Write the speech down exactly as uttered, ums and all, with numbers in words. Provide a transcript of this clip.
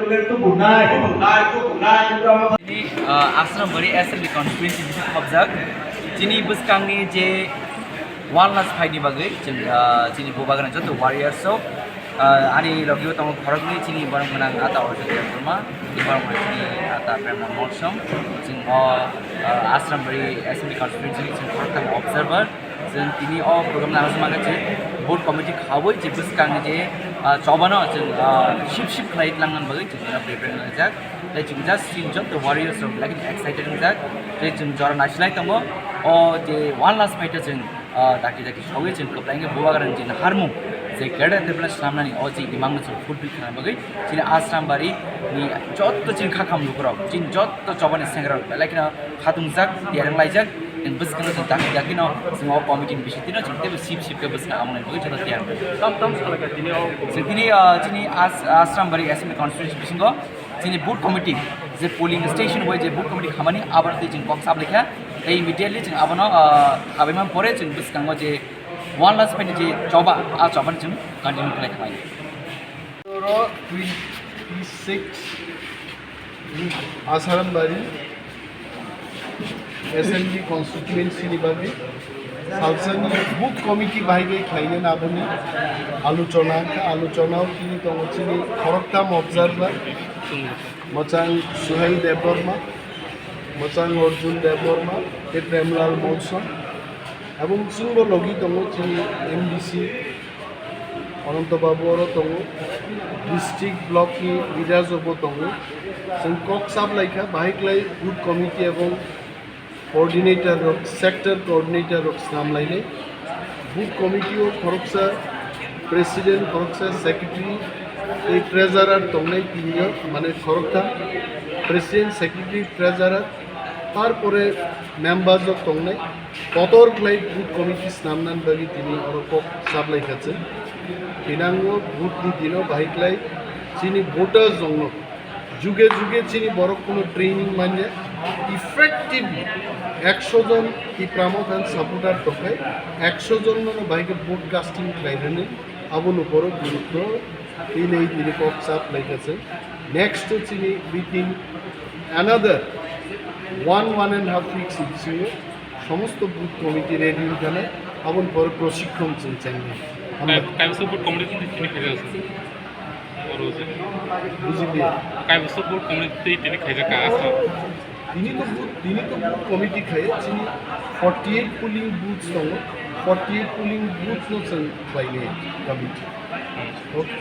Tini, ah, Asrambari Assembly Constituency bising khobjak. Chini bwskangni je one last fight ni bagwi chwng, ah, chini Bubagra joto warriors rok, ah, ani logi o tongo khoroknwi chini borok gwnang ata Arjun Debbarma, borok gwnang chini ata Premram Molsom, chwng o, ah, Asrambari Assembly Constituency ni chwng khoroktham observer. Chwng tini o program nana sima khe chwng board committee khaui je bwskangni je, ah, chobano chwng, ah, sip sip khlai langna bagwi chwng tini prepare wnglaijak. Tei chwng just chini joto warriors rok belai kheno excited wngjak. Tei chwng jora naisilai tongo. O je one last fight o chwng, ah, daki daki sogwi chwng kwplaingwi Bubagrani je naharmung je greater development swnamnani o je imangno chwng fulfill khlana bagwi chini Asrambari ni joto chini khakham lukurok, chini joto chobani sengrok belai kheno khatungjak, tiyar wnglaijak, tei bwskango chwng daki dakino chwng o committee ni bisingtwino chwng teibo sip sip khe bwskang amoni bagwi joto tiyar wnglaijak. Tam tam salaka tini o. Chwng tini, ah, chini As-, Asrambari Assembly Constituency bisingo chini booth committee je polling station bai je booth committee khamani abono tei chwng kok saplaikha, tei immediately chwng abono, ah, khabaima pore chwng bwskango je one last fight ni je choba, ah, chobani chwng continue khlai khamani. Oro twenty-six Asarambari Assembly Constituency ni bagwi salsani booth committee bahai bai khlaina naboni aluchona, aluchona o tini tongo chini khoroktham observer, mwchang Suhel Debbarma, mwchang Arjun Debbarma, tei Premlal Molsom, abong chwngbo logi tongo chini M D C, Ananto Babu oro tongo, district block ni leaders rokbo tongo. Chwng kok saplaikha, bahai khlai booth committee ebong coordinator rok, sector coordinator rok swnamlainai. Booth committee o khoroksa president, khoroksa secretary tei treasurer tongnai tinjon, mane khoroktham, president, secretary, treasurer, tarpore members rok tongnai. Kotor khlai booth committee swnamnani bagwi tini oro kok saplaikha chwng. Thinango booth ni dino bahai khlai chini voters rokno juge juge chini borok kuno training manya, effectively ekso jon Tipra Motha ni supporter tongkhai, ekso jon no bahai khe vote casting khlai rwnwi abono borok gurutto tini tini kok saplaikha chwng. Next to chini within another one, one and half weeks bisingo somosto booth committee ready wngkha nai, aboni pore proshikkhon chwng chengnai. Hambai. Kai-, kaibwswk booth committee tini khaijak se? Oro se. Bujiliya. Kaibwswk booth committee tini khaijak ka asa? Tini to booth, tini to booth committee khaiya, chini forty-eight polling booths tongo, forty-eight polling booths no chwng khlainai committee. Hmm. Okay.